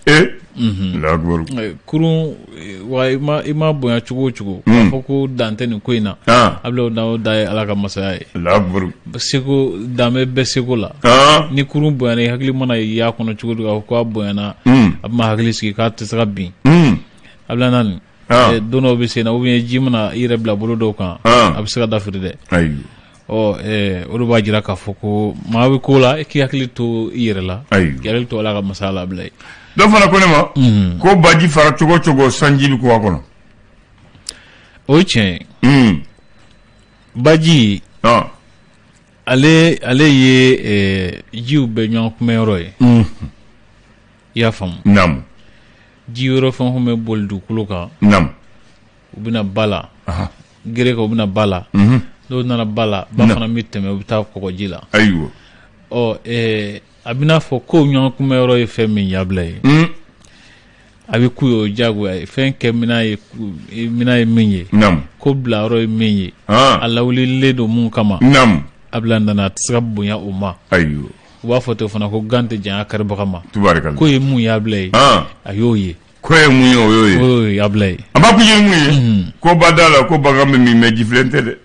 E kurun wa i ma bonya cogo o cogo k'a fɔ ko dan tɛ nin ko in na Abulayi o dan o dan ye Ala ka masaya ye seko dan bɛ bɛɛ seko la ni kurun bonyana i hakili mana y'a kɔnɔ cogo o cogo k'a bonyana a bɛ hakili sigi k'a tɛ se ka bin Abulayi nani don dɔw bɛ sen na ou bien ji mana i yɛrɛ bila bolo dɔw kan a bɛ se ka dafiri dɛ ɔ o de b'a jira k'a fɔ ko maa bɛ ko la i k'i hakili to i yɛrɛ la k'i hakili to Ala ka masaya la Abulayi dɔ fana ko ne ma ko baji fara cogo cogo sanji bɛ kun a kɔnɔ o ye tiɲɛ ye baji ale ye jiw bɛɛ ɲɔgɔn kunbɛnyɔrɔ ye i y'a faamu naamu ji wɛrɛ fɛn o fɛn bɛ boli dugukolo kan naamu u bɛna ba la gere kan u bɛna ba la n'u nana ba la ba fana bɛ tɛmɛ u bɛ taa kɔgɔji la ayiwa ɔ a bɛna fɔ ko ɲɔgɔn kunbɛnyɔrɔ ye fɛn min ye Abulayi a bɛ k'u ye o diyagoya ye fɛn kɛ minɛn ye minɛn ye min ye naamu ko bilayɔrɔ ye min ye a lawulilen don mun kama naamu Abulayi nana a tɛ se ka bonya o ma ayiwa u b'a fɔ ten fana ko gan tɛ janya karibaga ma tubaarikala ko ye mun ye Abulayi a y'o ye ko ye mun ye o y'o ye o y'o ye Abulayi an b'a kun ye mun ye ko ba da la ko bagan bɛ min mais jifilen tɛ dɛ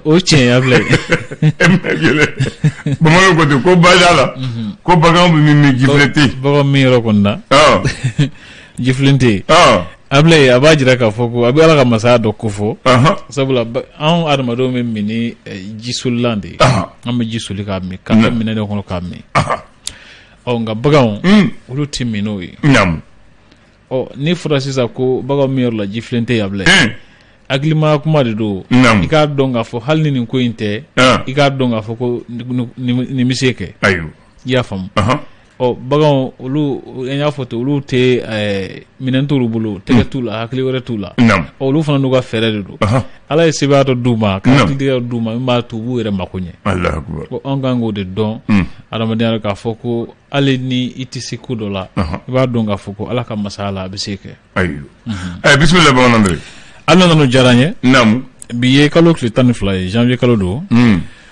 o tiɲɛ ye Abulayi bamananw ko ten ko ba da la ko bagan bɛ min mais jifilen tɛ yen bagan min yɔrɔ kɔni na jifilen tɛ yen Abulayi a b'a jira k'a fɔ ko a bɛ Ala ka masaya dɔ kofɔ sabula anw adamadenw bɛ min ni jisolilan de ye an bɛ ji soli k'a min k'a kɛ minɛn de kɔnɔ k'a min ɔ nka baganw olu tɛ min n'o ye ɔ n'i fɔra sisan ko bagan min yɔrɔ la jifilen tɛ yen Abulayi hakilimaya kuma de don i k'a dɔn k'a fɔ hali ni nin ko in tɛ i k'a dɔn k'a fɔ ko nin bɛ se kɛ i y'a faamu ɔ baganw olu an y'a fɔ ten olu tɛ minɛn t'olu bolo tɛgɛ t'u la hakili wɛrɛ t'u la olu fana n'u ka fɛɛrɛ de don Ala ye sebaaya dɔ d'u ma ka hakilitigiya d'u ma min b'a to u b'u yɛrɛ mako ɲɛ ko anw kan k'o de dɔn adamadenya la k'a fɔ ko hali ni i tɛ se ko dɔ la i b'a dɔn k'a fɔ ko Ala ka masaya la a bɛ se kɛ ayiwa bisimila bamanan hali nana diyara n ye naamu bi ye kalo tile 12 ye janvier kalo don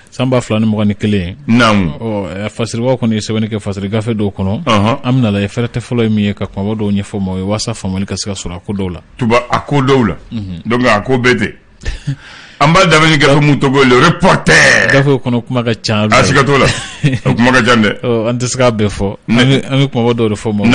san 2021 naamu ɔ fasiribaw kɔni ye sɛbɛnni kɛ fasiri gafe dɔw kɔnɔ an bɛna lajɛ fɛrɛtɛ fɔlɔ ye min ye ka kumaba dɔw ɲɛfɔ maaw ye walasa faamuyali ka se ka sɔrɔ a ko dɔw la tuba a ko dɔw la donc a ko bɛɛ tɛ an b'a daminɛ gafe mun tɔgɔ le reporter gafe kɔnɔ kuma ka ca a siga t'o la o kuma ka ca dɛ an tɛ se k'a bɛɛ fɔ an bɛ kumaba dɔw de fɔ maaw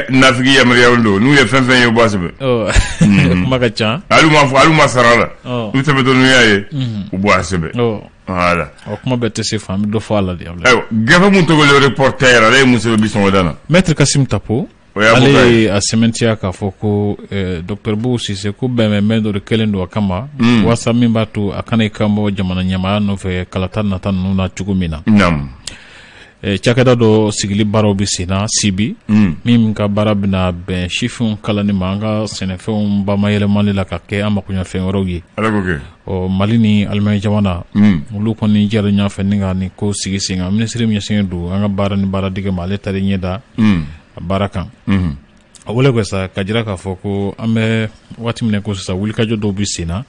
nafigi yamaruya don n'u ye fɛn fɛn ye u b'a sɛbɛn kuma ka ca hali ma fɔ hali ma sara la n'u sɛbɛntɔ n'u y'a ye u b'a sɛbɛn voilà o kuma bɛɛ tɛ se fɔ an bɛ dɔ fɔ a la de ayiwa gafe mun tɔgɔ le reporter ale ye mun sɛbɛn bi sɔgɔmada na maître Kassim Tapo ale ye a sɛmɛntiya k'a fɔ ko docteur Boubou Cissé ko bɛnbɛnbɛn dɔ de kɛlen don a kama walasa min b'a to a kana i kan bɔ jamana ɲɛmaaya nɔfɛ kalata nata ninnu na cogo min na cakɛda dɔ sigili baaraw bɛ sen na Sibi min ka baara bɛna bɛn sifinw kalanni ma an ka sɛnɛfɛnw bamayɛlɛmali la ka kɛ an makoɲɛfɛn wɛrɛw ye ɔ Mali ni Allemagne jamana olu kɔni jɛra ɲɔgɔn fɛ ni ka nin ko sigi sen kan minisiri min ɲɛsinnen don an ka baara ni baaradege ma ale taara ɲɛ da a baara kan a wele ko sa ka jira k'a fɔ ko an bɛ waati min ko sisan wulikajɔ dɔw bɛ sen na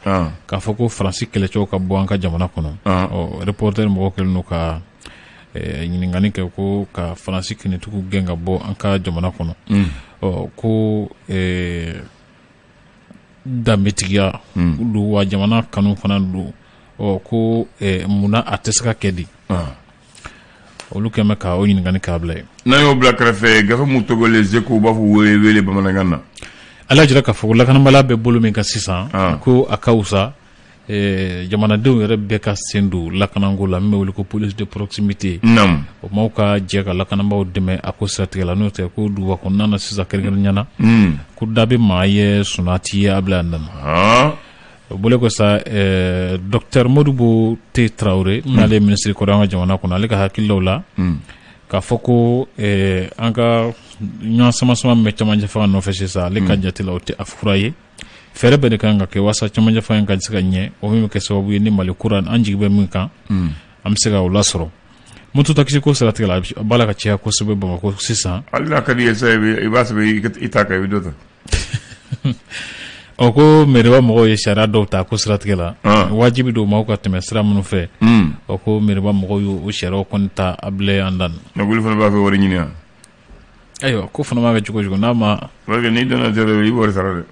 k'a fɔ ko Faransi kɛlɛcɛw ka bɔ an ka jamana kɔnɔ ɔ reporter mɔgɔw kɛlen don ka ɲininkali kɛ ko ka Faransi finitigiw gɛn ka bɔ an ka jamana kɔnɔ ɔ ko danbetigiya don wa jamana kanu fana don ɔ ko munna a tɛ se ka kɛ di olu kɛlen bɛ ka o ɲininkali k'a bila yen n'an y'o bila kɛrɛfɛ gafe mun tɔgɔ Les Échos u b'a fɔ wele wele bamanankan na ala jira k'a fɔ ko lakanabaliya bɛ bolo min kan sisan ko a ka wusa jamanadenw yɛrɛ bɛɛ ka sen don lakanako la min bɛ wele ko police de proximité o maaw ka jɛ ka lakanabaaw dɛmɛ a ko siratigɛ la n'o tɛ ko duguba kɔnɔna na sisan kɛrɛnkɛrɛnnenya na ko da bɛ maa ye sunaa t'i ye a bila yan nana o bɔlen kɔ sa docteur Modibo T Tarawele n'ale ye minisiri kɔrɔ an ka jamana kɔnɔ ale ka hakililaw la k'a fɔ ko an ka ɲɔgɔn sama sama min bɛ cɛmancɛ fanga nɔfɛ sisan ale ka jate la o tɛ a fura ye fɛɛrɛ bɛɛ de kan ka kɛ walasa cɛmancɛ fanga in ka se ka ɲɛ o min bɛ kɛ sababu ye ni Mali kura an jigi bɛ min kan an bɛ se ka o lasɔrɔ moto takisi ko siratigɛ la a b'a la ka caya kosɛbɛ Bamakɔ sisan hali n'a ka di i ye sa i b'a sɛbɛn i ta kan i bɛ dɔ ta ɔ ko meriba mɔgɔw ye sariya dɔw ta ko siratigɛ la wajibi don maaw ka tɛmɛ sira minnu fɛ ɔ ko meriba mɔgɔw y'o sariyaw kɔni ta a bila an dan olu fana b'a fɛ wari ɲini wa Ayiwa, ko fana b'a kɛ cogo cogo n'a ma. Parce que n'i donna télé, i b'o sara dɛ.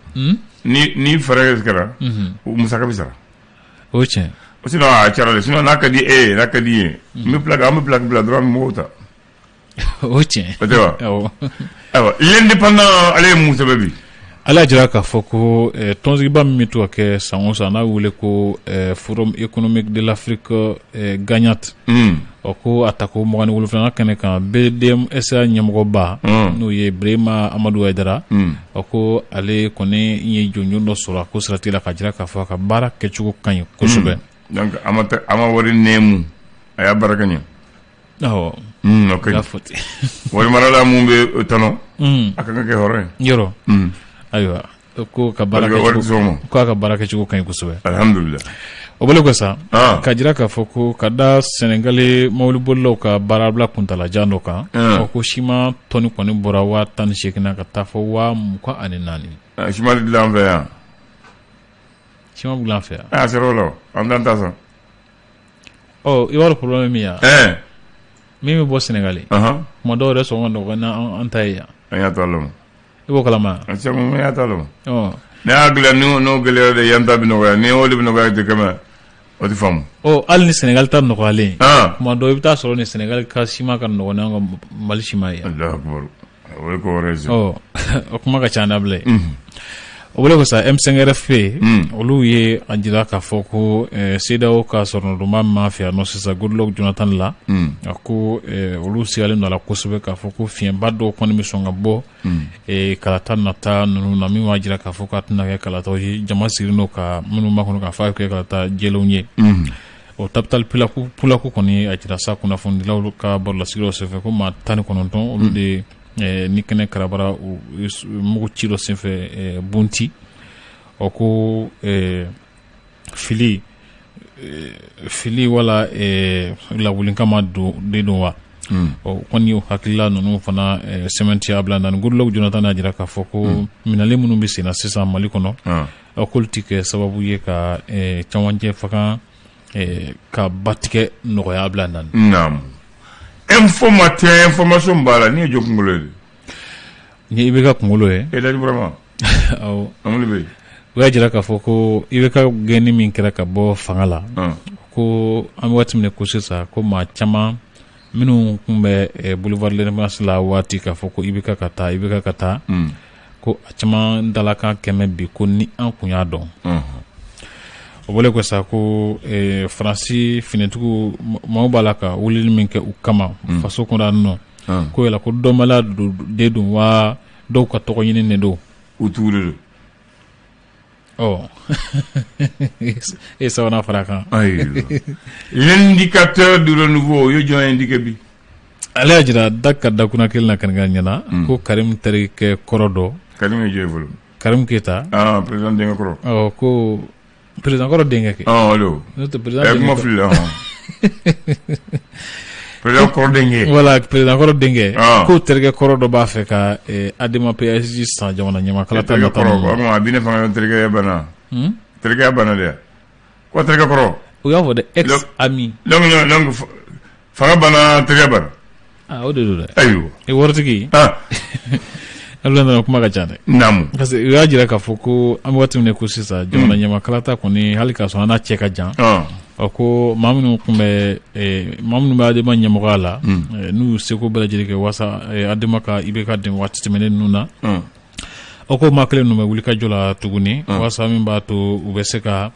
Ni fɛɛrɛ kɛra, o musaka bɛ sara. O ye tiɲɛ. Sinon a cayara dɛ. Sinon n'a ka di e ye, n'a ka di i ye, n bɛ plaque, an bɛ plaque bila dɔrɔn, an bɛ mɔgɔw ta. O ye tiɲɛ. O tɛ wa? Awɔ. Ayiwa, L'Indépendant, ale ye mun sɛbɛn bi? Ale y'a jira k'a fɔ ko tɔnsigiba min bɛ to ka kɛ san o san, n'a wele ko Forum économique de l'Afrique gagnante, ɔ ko a ta ko 27nan kɛnɛ kan, BDM-SA ɲɛmɔgɔba, n'o ye Birema Amadu Hayidara, ɔ ko ale kɔni ye jɔnjɔn dɔ sɔrɔ a ko siratigɛ la, ka jira k'a fɔ a ka baara kɛcogo ka ɲi kosɛbɛ. Donc a ma wari nɛmu, a y'a baara kɛ ɲɛ. Awɔ. O ka ɲi. Fɔ ten. Wari marala mun bɛ tɔnɔ, a kan ka kɛ hɔrɔn ye. Yɔrɔ. Ayiwa, ko ka baara kɛcogo, ko a ka baara kɛcogo ka ɲi kosɛbɛ. Alhamdulillah. O bɔlen kɔ sa, ka jira k'a fɔ ko ka da Sɛnɛgali mobilibolilaw ka baarabila kuntalajan dɔ kan, ɔ ko siman tɔni kɔni bɔra 18,000 na ka taa fɔ 24,000. Siman tɛ dilan an fɛ yan. Siman bɛ dilan an fɛ yan. A sera o la, an t'an ta san. Ɔ, i b'a dɔn problème min ya, min bɛ bɔ Sɛnɛgali, kuma dɔw yɛrɛ sɔngɔ ka nɔgɔn n'an ta ye yan. An y'a to a la. I b'o kalama. A caman y'a to a la. Ne y'a dilan, n'o gɛlɛyara de, yan ta bɛ nɔgɔya. Ni o de bɛ nɔgɔya tɛ kɛmɛ, o tɛ faamu. Ɔ, hali ni Sɛnɛgali ta nɔgɔyalen, kuma dɔ i bɛ taa sɔrɔ ni Sɛnɛgali ka siman ka nɔgɔn n'an ka Mali siman ye. Alahu akibaru, o ye ko wɛrɛ ye. Ɔ, o kuma ka ca n'a bila ye. O bɔlen kɔ sa, M5RFP, olu ye a jira k'a fɔ ko CEDEAO ka sɔrɔnadonba min b'an fɛ yan nɔ sisan, Goodluck Jonathan la, a ko olu sigalen don a la kosɛbɛ k'a fɔ ko fiɲɛba dɔw kɔni bɛ sɔn ka bɔ kalata nata ninnu na, min b'a jira k'a fɔ k'a tɛna kɛ kalataw ye jama sigilen don ka minnu makɔnɔ k'a fɔ a kɛ kalata jɛlenw ye. O Tabital Pulaku kɔni a jira sa kunnafonidilaw ka barolasigiw senfɛ ko maa 19, olu de ni kɛnɛ karabara mugu ci dɔ senfɛ Bunti. Ɔ, ko fili fili wala lawuli kama don de don wa. Ɔ kɔni, o hakilila ninnu fana sɛmɛntiya bila na. Goodluck Jonathan y'a jira k'a fɔ ko minɛli minnu bɛ senna sisan Mali kɔnɔ, k'olu tɛ kɛ sababu ye ka cɛmancɛ fanga ka batigɛ nɔgɔya bila na. Naamu. Info Matin, information b'a la. Nin ye jɔn kunkolo ye? Ni IBK kunkolo ye. E Laji Burama. Awɔ. An bɛ yen. O y'a jira k'a fɔ ko IBK gɛnni min kɛra ka bɔ fanga la, ko an bɛ waati min ko sisan, ko maa caman minnu tun bɛ boulevard l'Indépendance la waati k'a fɔ ko IBK ka taa, IBK ka taa, ko a caman dalakan kɛmɛ bi ko ni an kun y'a dɔn. O bɔlen kɔ sa, ko Faransi finitigiw maaw b'a la ka wulili min kɛ u kama faso kɔnɔ nɔ, ko yala ko dɔnbaliya de don wa, dɔw ka tɔgɔ ɲini de don? U tugu de don. Ɔ, e sabanan fara kan. L'indicateur du renouveau, o ye jɔn indiqué bi? Ale y'a jira da ka dakuna kelen na kɛnɛkan ɲɛna ko Karim terikɛ kɔrɔ dɔ. Karim ye jɔn ye fɔlɔ? Karim Keyita. Ah, président denkɛ kɔrɔ. Ɔ, ko président kɔrɔ denkɛ kɛ. Ah, alo. N'o tɛ président denkɛ. Kuma fili la. Président kɔrɔ denkɛ. Voilà, président kɔrɔ denkɛ. Ko terikɛ kɔrɔ dɔ b'a fɛ ka ADEMA PSG san jamana ɲɛmaa kalata nata. Terikɛ kɔrɔ, a bi ne fanga terikɛya banna. Terikɛya banna de. Ko terikɛ kɔrɔ. O y'a fɔ dɛ, ex ami. Donc fanga banna, terikɛ banna. Ah, o de don dɛ. Ayiwa. E waritigi. Ala nana, kuma ka ca dɛ. Naamu. Parce que u y'a jira k'a fɔ ko an bɛ waati min na ko sisan, jamana ɲɛmaa kalata kɔni, hali k'a sɔrɔ an n'a cɛ ka jan. Ɔ, ko maa minnu tun bɛ, maa minnu bɛ ADEMA ɲɛmɔgɔya la, n'u y'u seko bɛɛ lajɛlen kɛ walasa ADEMA ka IBK dɛmɛ waati tɛmɛnen ninnu na. Ɔ, ko maa kelen ninnu bɛ wuli ka jɔ la tuguni, walasa min b'a to u bɛ se ka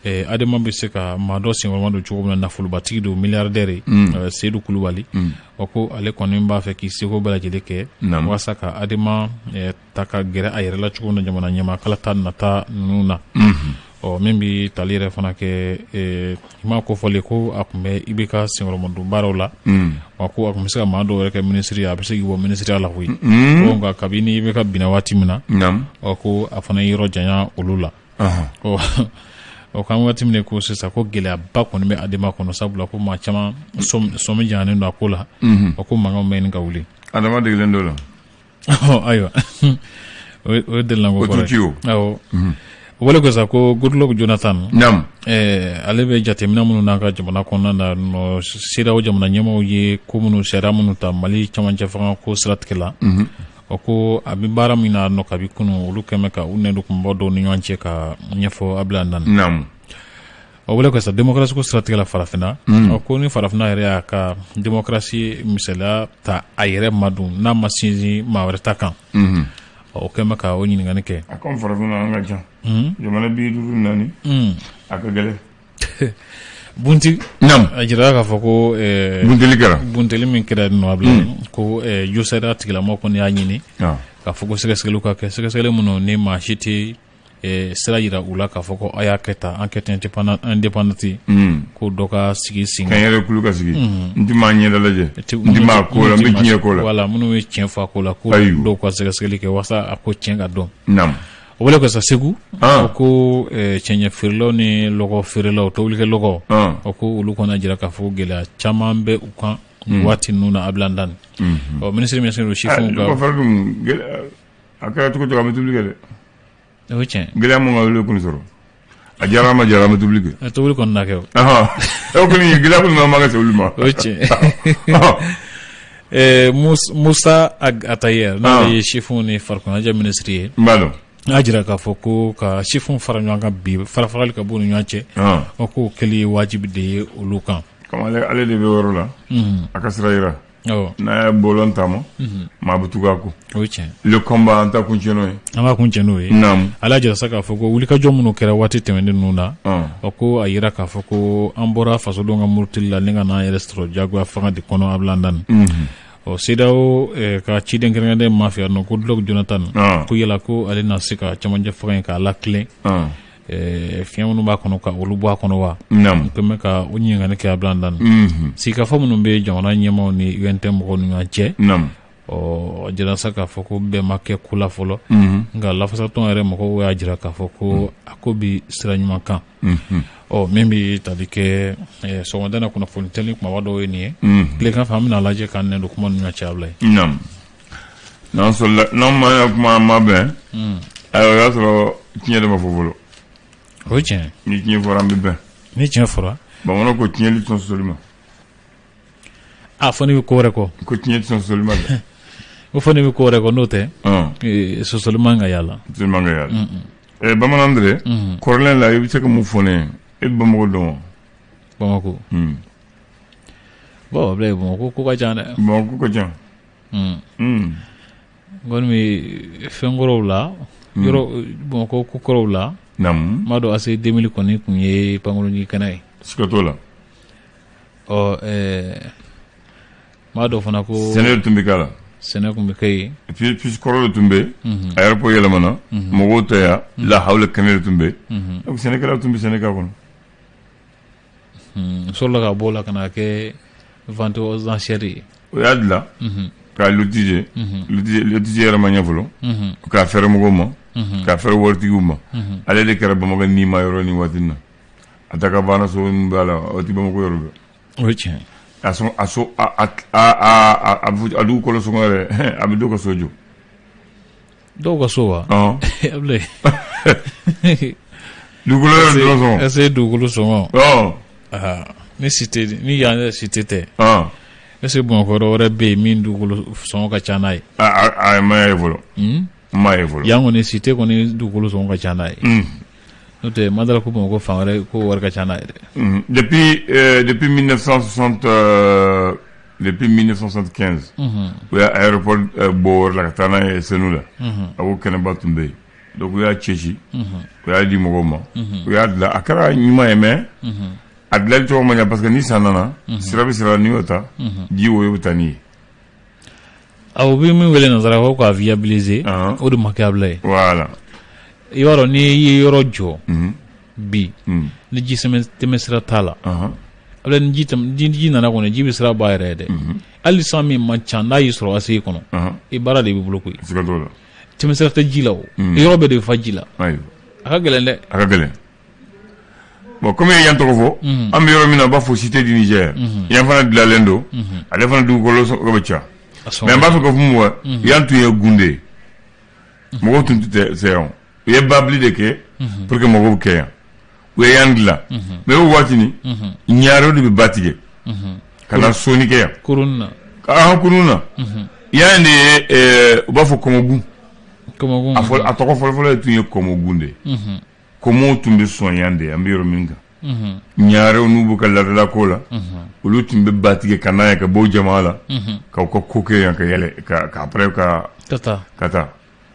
ADEMA bɛ se ka maa dɔ senkɔrɔma don cogo min na, nafolobatigi don, milliardaire, Seyidu Kulubali. Ɔ, ko ale kɔni b'a fɛ k'i seko bɛɛ lajɛlen kɛ walasa ka ADEMA ta ka gɛrɛ a yɛrɛ la cogo min na jamana ɲɛmaa kalata nata ninnu na. Ɔ, min bɛ tali yɛrɛ fana kɛ maa kofɔlen, ko a tun bɛ IBK senkɔrɔmadon baaraw la, wa ko a tun bɛ se ka maa dɔw yɛrɛ kɛ minisiri ye, a bɛ se k'i bɔ minisiriya la koyi. Ko nka kabini IBK binna waati min na, ɔ, ko a fana ye yɔrɔ janya olu la. Ɔ, o k'an waati min ko sisan, ko gɛlɛyaba kɔni bɛ ADEMA kɔnɔ, sabula ko maa caman sɔmi jannen don a ko la. O ko mankan bɛ ɲini ka wuli. ADEMA degelen dɔ la. Ayiwa, o ye delilanko kɔrɔ ye. O Awɔ. O bɔlen kɔ sa, ko Goodluck Jonathan, Naam. Ale bɛ jateminɛ minnu n'a ka jamana kɔnɔna na nɔ, CEDEAO jamana ɲɛmaaw ye ko minnu, sariya minnu ta Mali camancɛ fanga ko siratigɛ la, o ko a bɛ baara min na nɔ kabi kunun, olu kɛmɛ ka u nɛn don kunbaw dɔw ni ɲɔgɔn cɛ ka ɲɛfɔ Abila Ndani. Naam. O bɔlen kɔ sa, démocratie ko siratigɛ la farafinna, ɔ ko ni farafinna yɛrɛ y'a ka démocratie misaliya ta a yɛrɛ ma dun, n'a ma sinsin maa wɛrɛ ta kan, o kɛmɛ ka o ɲininkali kɛ. A comme farafinna an ka ca. Jamana 54. A ka gɛlɛn. Bunti. Naam. A jira k'a fɔ ko Bunteli kɛra. Bunteli min kɛra nɔ Abila, ko josariya tigilamɔgɔ kɔni y'a ɲini k'a fɔ ko sɛgɛsɛgɛliw ka kɛ, sɛgɛsɛgɛli minnu ni maa si tɛ sira yira u la k'a fɔ ko a y'a kɛ tan, enquête indépendante, ko dɔ ka sigi sen kan. Yɛrɛ kulu ka sigi. N ti maa ɲɛda lajɛ. N ti maa ko la, n bɛ tiɲɛ ko la. Voilà, minnu bɛ tiɲɛ fɔ a ko la, ko dɔw ka sɛgɛsɛgɛli kɛ walasa a ko tiɲɛ ka dɔn. Naam. O bɔlen kɔ sa, Segu, o ko cɛncɛn feerelaw ni lɔgɔ feerelaw, tobilikɛ lɔgɔ, o ko olu kɔni jira k'a fɔ gɛlɛya caman bɛ u kan waati ninnu na, Abila Ndani. Ɔ minisiri min don sifinw ka Lɔgɔ feere dun, a kɛra cogo cogo, an bɛ tobili kɛ dɛ. O ye tiɲɛ. Gɛlɛya mun ka olu kɔni sɔrɔ. A diyara an ma diyara, an bɛ tobili kɛ. Tobili kɔni na kɛ o. O kɔni gɛlɛya kɔni ma ka se olu ma. O ye tiɲɛ. Musa Atayer, n'ale ye sifinw ni farikoloɲɛnajɛ minisiri ye. N b'a dɔn. N'a jira k'a fɔ ko ka sifinw fara ɲɔgɔn kan bi, fara farali ka bɔ u ni ɲɔgɔn cɛ, o k'o kɛli ye wajibi de ye olu kan. Comme ale de bɛ yɔrɔ la. A ka sira yira. N'a ye bɔlɔn taama, maa bɛ tugu a kɔ. O ye tiɲɛ. Le combat, an ta kun cɛ n'o ye. An b'a kun cɛ n'o ye. Naamu. Ale y'a jira sa k'a fɔ ko wulikajɔ minnu kɛra waati tɛmɛnen ninnu na, o ko a yira k'a fɔ ko an bɔra fasodenw ka murutili la ni ka n'an yɛrɛ sɔrɔ jagoya fanga de kɔnɔ, Abila Ndani. Ɔ CEDEAO ka ciden kɛrɛnkɛrɛnnen ma fɛ yan nɔ, ko Goodluck Jonathan, ko yala ko ale na se ka camancɛ fanga in k'a latilen, fiɲɛ minnu b'a kɔnɔ ka olu bɔ a kɔnɔ wa? Naamu. N bɛ ka o ɲininkali kɛ, Abila Ndani. Sigikafɔ minnu bɛ jamana ɲɛmaaw ni UNTM mɔgɔw ni ɲɔgɔn cɛ, ɔ a jira sa k'a fɔ ko bɛɛ ma kɛ ko la fɔlɔ, nka lafasatɔn yɛrɛ mɔgɔw y'a jira k'a fɔ ko a ko bi sira ɲuman kan. Ɔ min bɛ tali kɛ sɔgɔmada na kunnafoni tɛli kumaba dɔw ye nin ye. Tilegan fɛ, an bɛna lajɛ k'an nɛn don kuma ni ɲɔgɔn cɛ, Abila ye. Naamu. N'an sɔrɔla, n'an ma kuma ma bɛn, ayiwa, o y'a sɔrɔ tiɲɛ de ma fɔ fɔlɔ. O ye tiɲɛ. Ni tiɲɛ fɔra, an bɛ bɛn. Ni tiɲɛ fɔra. Bamananw ko tiɲɛli tɛ sɔn sɔsɔli ma. A fɔ ne bɛ ko wɛrɛ kɔ. Ko tiɲɛ tɛ sɔn sɔsɔli ma dɛ. O fɔ ne bɛ ko wɛrɛ kɔ, n'o tɛ, sɔsɔli man ka y'a la. Sɔsɔli man ka y'a la. Bamanan dɛ, kɔrɔlen la, i bɛ se ka mun fɔ ne ye? E bɛ Bamakɔ dɔn wa? Bamakɔ. Bon, Ablaye, Bamakɔ ko ka ca dɛ. Bamakɔ ko ka ca. N kɔni bɛ fɛn kɔrɔw la, yɔrɔ Bamakɔ ko kɔrɔw la. Naamu. N b'a dɔn ACI 2000 kɔni tun ye pankurunjigin kɛnɛ ye. Siga t'o la. Ɔ n b'a dɔn fana ko. Sɛnɛ de tun bɛ k'a la. Sɛnɛ tun bɛ kɛ yen. Piste kɔrɔ de tun bɛ yen. Aéroport yɛlɛmana. Mɔgɔw tɛ yan. Lahawule kɛnɛ de tun bɛ yen. Donc sɛnɛkɛlaw tun bɛ sɛnɛ k'a kɔnɔ. N sɔrɔla ka bɔ o la ka na kɛ vente aux enchères ye. O y'a dilan. K'a lotissé. Lotissé yɛrɛ ma ɲɛ fɔlɔ. K'a fɛrɛ mɔgɔw ma. K'a fɛrɛ waritigiw ma. Ale de kɛra Bamakɔ nima yɔrɔ ni waati in na. A ta ka baara so min b'a la, o tɛ Bamakɔ yɔrɔ bɛɛ. O ye tiɲɛ. A sɔn a so a a a a a dugukolo sɔngɔ yɛrɛ, a bɛ dɔw ka so jɔ. Dɔw ka so wa? Abulaye. Dugukolo yɛrɛ dɔrɔn sɔngɔ. Est-ce que dugukolo sɔngɔ? Ni cité, ni yan yɛrɛ cité tɛ. Est-ce que Bamakɔ yɔrɔ wɛrɛ bɛ yen min dugukolo sɔngɔ ka ca n'a ye? A ma ye fɔlɔ. N ma ye fɔlɔ. Yan kɔni cité kɔni dugukolo sɔngɔ ka ca n'a ye. N'o tɛ, ma dala ko Bamakɔ fan wɛrɛ ko wari ka ca n'a ye dɛ. Depuis 1960, depuis 1975, u y'a aéroport bɔ o yɔrɔ la ka taa n'a ye Senu la. A ko kɛnɛba tun bɛ yen. Donc u y'a cɛci. U y'a di mɔgɔw ma. U y'a dilan, a kɛra ɲuman ye, mais a dilanli cogo ma ɲɛ, parce que ni san nana, sira bɛ sira la, n'i y'o ta, ji woyo bɛ taa n'i ye. A u bɛ min wele nanzara ko k'a viabiliser, o de ma kɛ, Abulaye. Voilà. I b'a dɔn, n'i ye yɔrɔ jɔ bi, ni ji tɛmɛ sira t'a la, Abulaye, ni ji nana kɔni, ji bɛ sira bɔ a yɛrɛ ye dɛ. Hali san min man ca, n'a y'i sɔrɔ ACI kɔnɔ, i baara de b'i bolo koyi. Siga t'o la. Tɛmɛ sira tɛ ji la o. Yɔrɔ bɛɛ de bɛ fa ji la. A ka gɛlɛn dɛ. A ka gɛlɛn. Bon, comme i ye yan tɔgɔ fɔ, an bɛ yɔrɔ min na, u b'a fɔ Cité du Niger. Yan fana dilanlen don. Ale fana dugukolo sɔngɔ bɛ ca. Mais n b'a fɛ ka fɔ mun, yan tun ye gun de ye. Mɔgɔw tun tɛ se yan. U ye babili de kɛ. Pour que mɔgɔw bɛ kɛ yan, u ye yan dilan. Mais o waati ni ɲarew de bɛ ba tigɛ ka na sonni kɛ yan. Kurun na. An kurun na yan de ye, u b'a fɔ kɔmɔgun. Kɔmɔgun. A fɔ a tɔgɔ fɔlɔfɔlɔ tun ye kɔmɔgun de ye. Kɔmɔw tun bɛ sɔn yan de, an bɛ yɔrɔ min kan. Ɲarew n'u b'u ka laadala ko la, olu tun bɛ ba tigɛ ka n'a ye ka bɔ jama la k'aw ka ko kɛ yan, ka yɛlɛ ka après ka ka taa. Ka taa.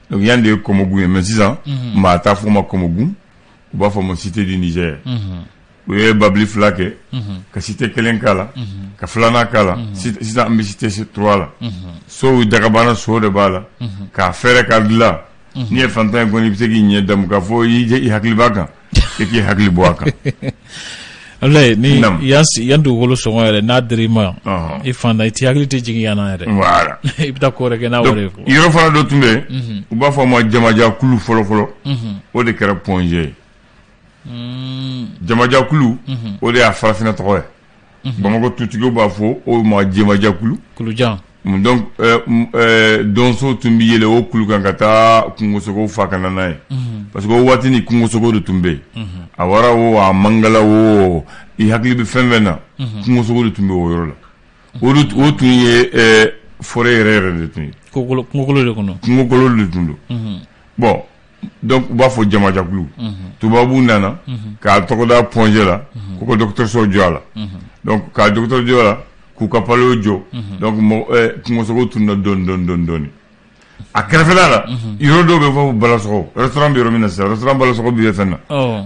Donc yan de ye kɔmɔgun ye. Mais sisan maa t'a fɔ o ma kɔmɔgun, u b'a fɔ ma Cité du Niger. U ye babili fila kɛ, ka cité kelen k'a la, ka filanan k'a la. Sisan an bɛ cité trois la. Sow dagabana, so de b'a la k'a fɛrɛ k'a dilan. N'i ye fantan ye kɔni, i bɛ se k'i ɲɛ damu k'a fɔ i hakili b'a kan, i k'i hakili bɔ a kan. Abulayi, ni yan yan dugukolo sɔngɔ yɛrɛ n'a dir'i ma, i fantan, i t'i hakili tɛ jigin yan na yɛrɛ. Voilà. I bɛ taa ko wɛrɛ kɛ n'a wari ye. Yɔrɔ fana dɔ tun bɛ yen, u b'a fɔ a ma Jamajakulu fɔlɔ fɔlɔ. O de kɛra Point G ye. Jamajakulu, o de y'a farafinna tɔgɔ ye. Bamakɔ tutigiw b'a fɔ o ma Jamajakulu. Kulujan. Donc donso tun bɛ yɛlɛ o kulu kan ka taa kungosogow fa ka na n'a ye, parce que o waati ni kungosogo de tun bɛ yen. A wara o, a mangala o, i hakili bɛ fɛn fɛn na, kungosogo de tun bɛ o yɔrɔ la. O tun ye forêt yɛrɛ yɛrɛ de tun ye. Kungokolo de kɔnɔ. Kungokolo de tun don. Bon, donc u b'a fɔ Jamajakulu. Tubabuw nana k'a tɔgɔ da Point G la, ko ka dɔgɔtɔrɔso jɔ a la. Donc k'a dɔgɔtɔrɔ jɔ a la, k'u ka palais jɔ. Donc kungosogo tununa dɔɔni dɔɔni dɔɔni dɔɔni. A kɛrɛfɛla la, yɔrɔ dɔw bɛ fɔ Balasogo, restaurant bɛ yɔrɔ min na sisan, restaurant Balasogo bɛ fɛn na.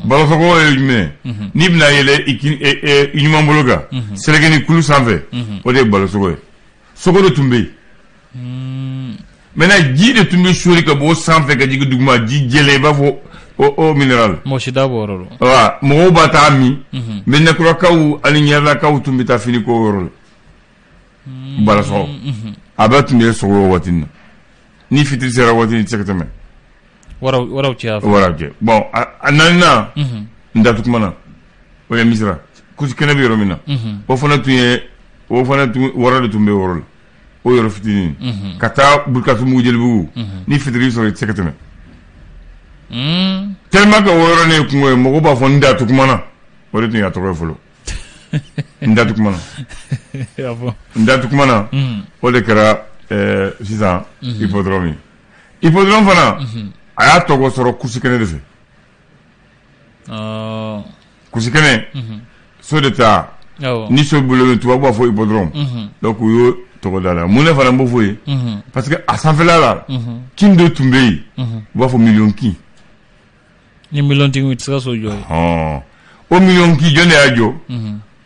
Balasogo ye jumɛn ye? N'i bɛna yɛlɛ i ɲuman bolo kan, Selekeni kulu sanfɛ, o de ye Balasogo ye. Sogo de tun bɛ yen. Maintenant ji de tun bɛ sori ka bɔ sanfɛ ka jigin duguma, ji jɛlen, i b'a fɔ eau minérale. Mɔgɔ si t'a bɔ yɔrɔ dɔn. Wa mɔgɔw b'a taa min. Mɛnɛkurakaw ani ɲɛrɛlakaw tun bɛ taa fini ko yɔrɔ la. Balasɔgɔ. A bɛɛ tun bɛ sogo o waati na. Ni fitiri sera waati, i tɛ se ka tɛmɛ. Waraw cɛ. Waraw cɛ. Bon, a naaninan, n datukumana, o ye Misira. Kusi kɛnɛ bɛ yɔrɔ min na. O fana tun ye, o fana tun wara de tun bɛ yɔrɔ la. O yɔrɔ fitinin ka taa Burukasumugu, Jelibugu, ni fitiri sɔrɔ, i tɛ se ka tɛmɛ, tellement que o yɔrɔ ne ye kungo ye. Mɔgɔw b'a fɔ n datukumana, o de tun y'a tɔgɔ ye fɔlɔ, n datukumana. N datukumana, o de kɛra sisan hippodrome ye. Hippodrome fana, a y'a tɔgɔ sɔrɔ kusi kɛnɛ de fɛ. Kusi kɛnɛ, so de ta ni so bolo, tubabu b'a fɔ hippodrome. Donc u y'o tɔgɔ da la. Mun ne fana b'o fɔ ye? Parce que a sanfɛla la, kin dɔ tun bɛ yen, u b'a fɔ Miliyɔn kin. Ni miliyɔn tigi tɛ se ka so jɔ. O Miliyɔn kin, jɔn de y'a jɔ?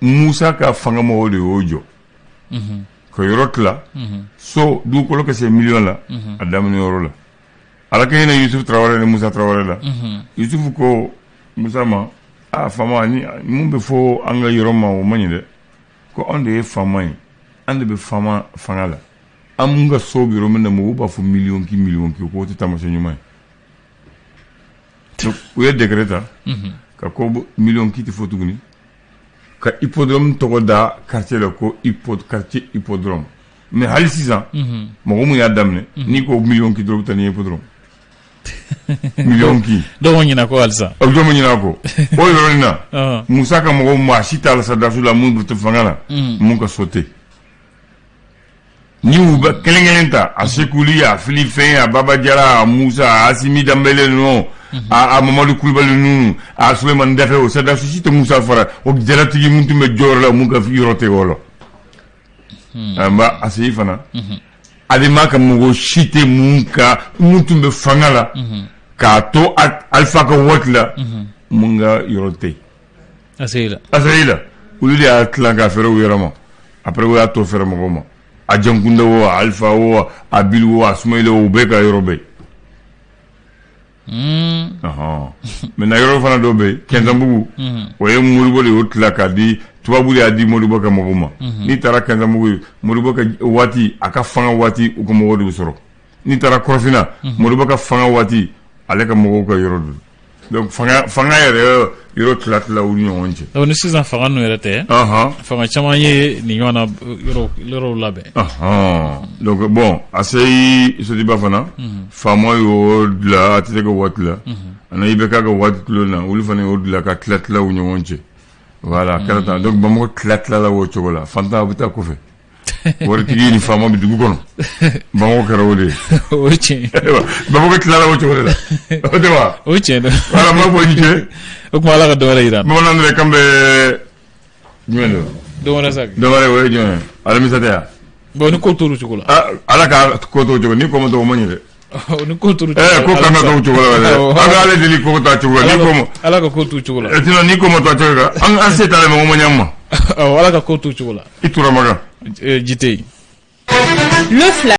Musa ka fanga mɔgɔw de y'o jɔ ka yɔrɔ tila, so dugukolo ka se miliyɔn la. A daminɛ yɔrɔ la, Ala ka hinɛ Yusufu Tarawele ni Musa Tarawele la. Yusufu ko Musa ma: a faama, ni mun bɛ fɔ an ka yɔrɔ ma, o man ɲi dɛ. Ko anw de ye faama ye, an de bɛ faama fanga la, an mun ka so bɛ yɔrɔ min na, mɔgɔw b'a fɔ miliyɔn kin, miliyɔn kin, k'o tɛ taamasiyɛn ɲuman ye. U ye décret ta ka ko miliyɔn kin tɛ fɔ tuguni, ka hippodrome tɔgɔ da quartier la, ko quartier hippodrome. Mais hali sisan, mɔgɔ mun y'a daminɛ, n'i ko miliyɔn kin dɔrɔn, u bɛ taa ni hippodrome, miliyɔn kin. Dɔw ma ɲinɛ kɔ halisa. Dɔw ma ɲinɛ kɔ o yɔrɔnin na. Musa ka mɔgɔw, maa si t'a la sɔrɔdasiw la mun tɛ fanga la, mun ka so tɛ. Ni u bɛ kelen kelen ta, a Sekuli, a Filifɛn, a Baba Jara, a Musa, a Asimi Danbele ninnu, a Mamadu Kulubali ninnu, a Sulemani Dafe, o sɔrɔdasi si tɛ Musa fara o jalatigi mun tun bɛ jɔyɔrɔ la, mun ka yɔrɔ tɛ o la. N b'a a seyi fana, Adema ka mɔgɔ si tɛ mun ka mun tun bɛ fanga la k'a to Alifa ka waati la, mun ka yɔrɔ tɛ yen. ACI la. ACI la, olu de y'a tilan k'a feere u yɛrɛ ma. Après u y'a tɔ feere mɔgɔw ma. A Jankunda o, a Alifa o, a Bilu o, a Sumayila o, u bɛɛ ka yɔrɔ bɛ yen. Maintenant yɔrɔ fana dɔ bɛ yen, Kɛnzanbugu, o ye Modibo de y'o tila k'a di, tubabu de y'a di Modibo ka mɔgɔw ma. N'i taara Kɛnzanbugu, Modibo ka waati, a ka fanga waati, u ka mɔgɔw de bɛ sɔrɔ. N'i taara Kɔrɔfinna, Modibo ka fanga waati, ale ka mɔgɔw ka yɔrɔ don. Donc fanga yɛrɛ yɔrɔ tila tila u ni ɲɔgɔn cɛ. Donc ni sisan fanga ninnu yɛrɛ tɛ, fanga caman ye nin ɲɔgɔn na yɔrɔw labɛn. Donc bon, ACI Sotiba fana, faama y'o dilan ATT ka waati la, ani IBK ka waati tulon na, olu fana y'o dilan ka tila tila u ɲɔgɔn cɛ. Voilà, a kɛra tan. Donc Bamakɔ tila tilala o cogo la, fantan bɛ taa kɔfɛ, waritigi ni faama bɛ dugu kɔnɔ. Bamakɔ kɛra o de ye. O ye tiɲɛ. Bamakɔ tilala o cogo de la, o tɛ wa? O ye tiɲɛ dɛ. Voilà, n b'a fɔ i ni ce. O tuma, Ala ka dɔ wɛrɛ yira an na. Bamanan yɛrɛ kan bɛ jumɛn don? Don wɛrɛ sa. Dɔ wɛrɛ, o ye jumɛn ye? Alamisa tɛ yan? Bon, ni ko tor'o cogo la. Ah, Ala ka ko to cogo ni ko ma to, o ma ɲi dɛ. Ni ko tor'o cogo la. Ko kan ka to cogo la dɛ. An ka Ale deli ko to cogo la ni ko ma. Ala ka ko t'u cogo la. Sinon ni ko ma to cogo la, an se t'a la, mɔgɔ ma ɲɛ an ma. Awɔ, Ala ka ko t'u cogo la. I tura Makan. Ji tɛ yen. Le flash.